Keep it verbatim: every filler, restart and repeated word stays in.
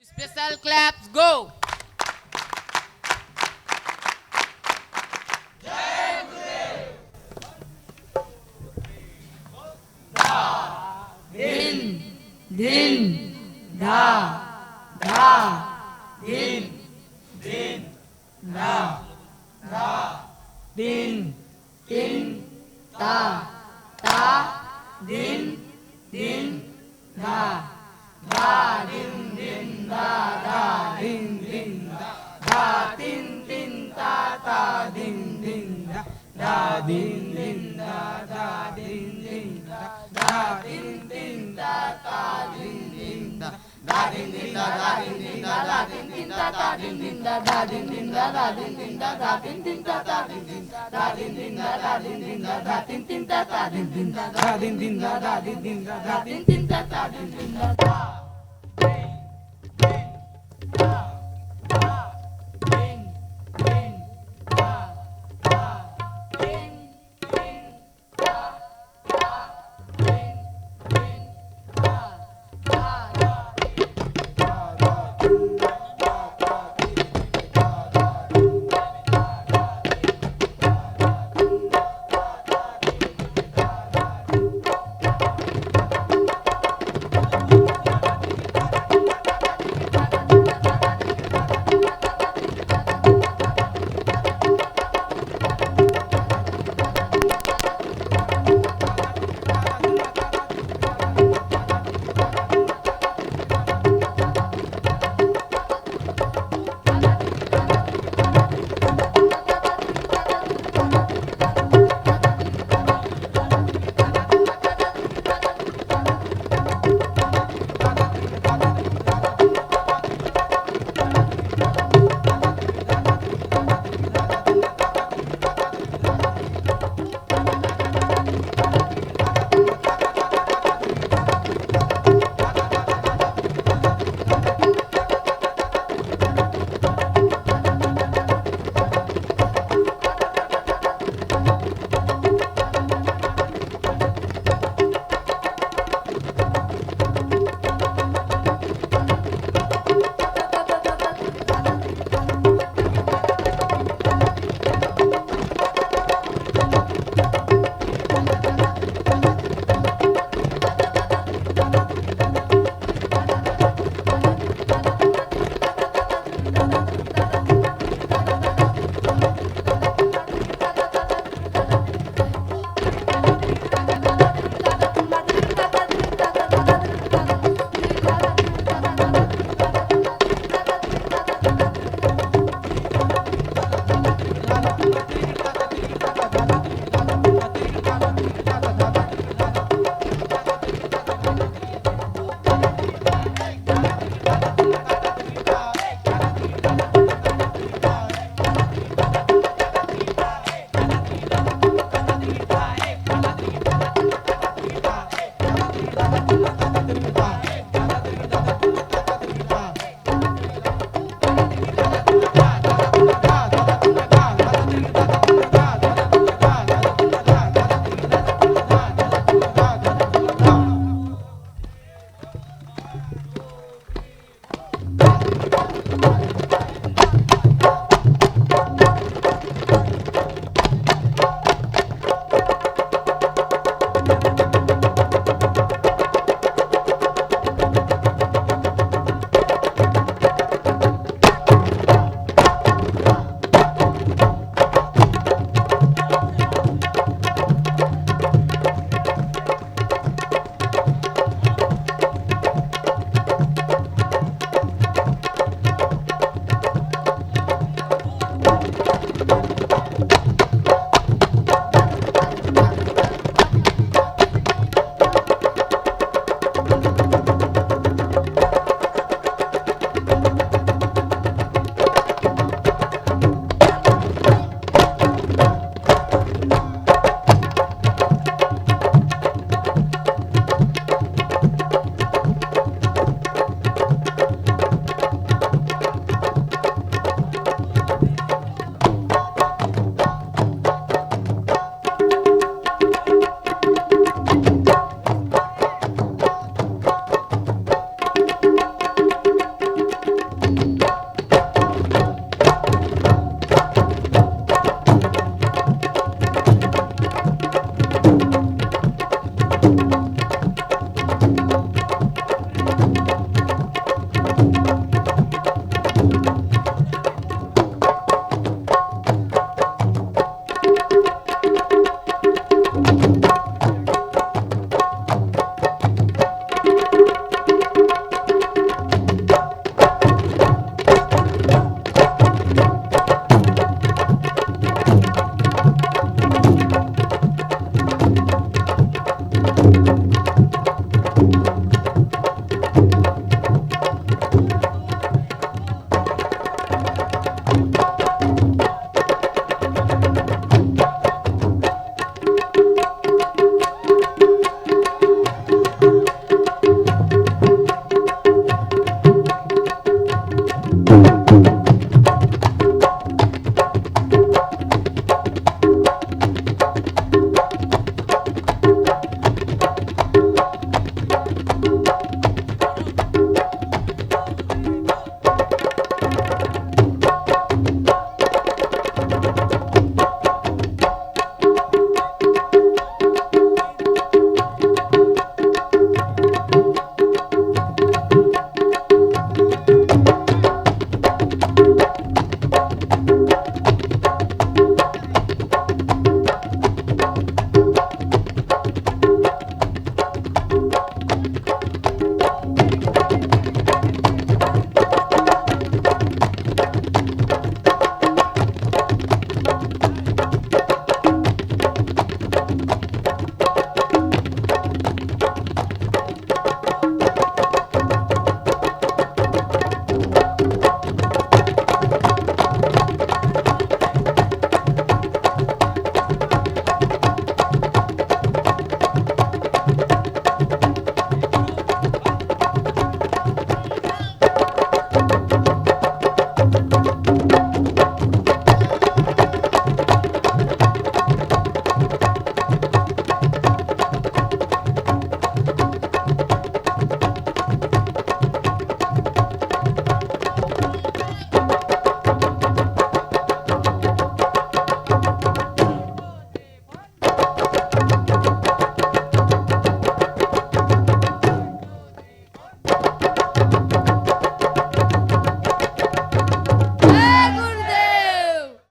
Special claps, go. दिन, दिन, धा, धा, दिन, दिन, धा, धा, दिन, दिन, ता, ता, दिन, दिन, धा, धा, दिन, दिन, धा, धा, दिन, दिन, धा, धा, तिन, तिन, ता, ता, दिन, दिन, धा, धा, तिन, तिन, धा, धा, तिन, तिन, ता, ता, दिन, दिन, धा, धा, दिन, दिन, धा, धा, धा, दिन, दिन, धा, धा, दिन, दिन, धा, धा, दिन, दिन, धा, धा, दिन, दिन, धा, धा, दिन, दिन, धा, धा, दिन, दिन, धा, धा, तिन, तिन, ता, ता, दिन, दिन, धा, धा, दिन, दिन, धा, धा, दिन, दिन, धा, धा, दिन, दिन, धा, धा।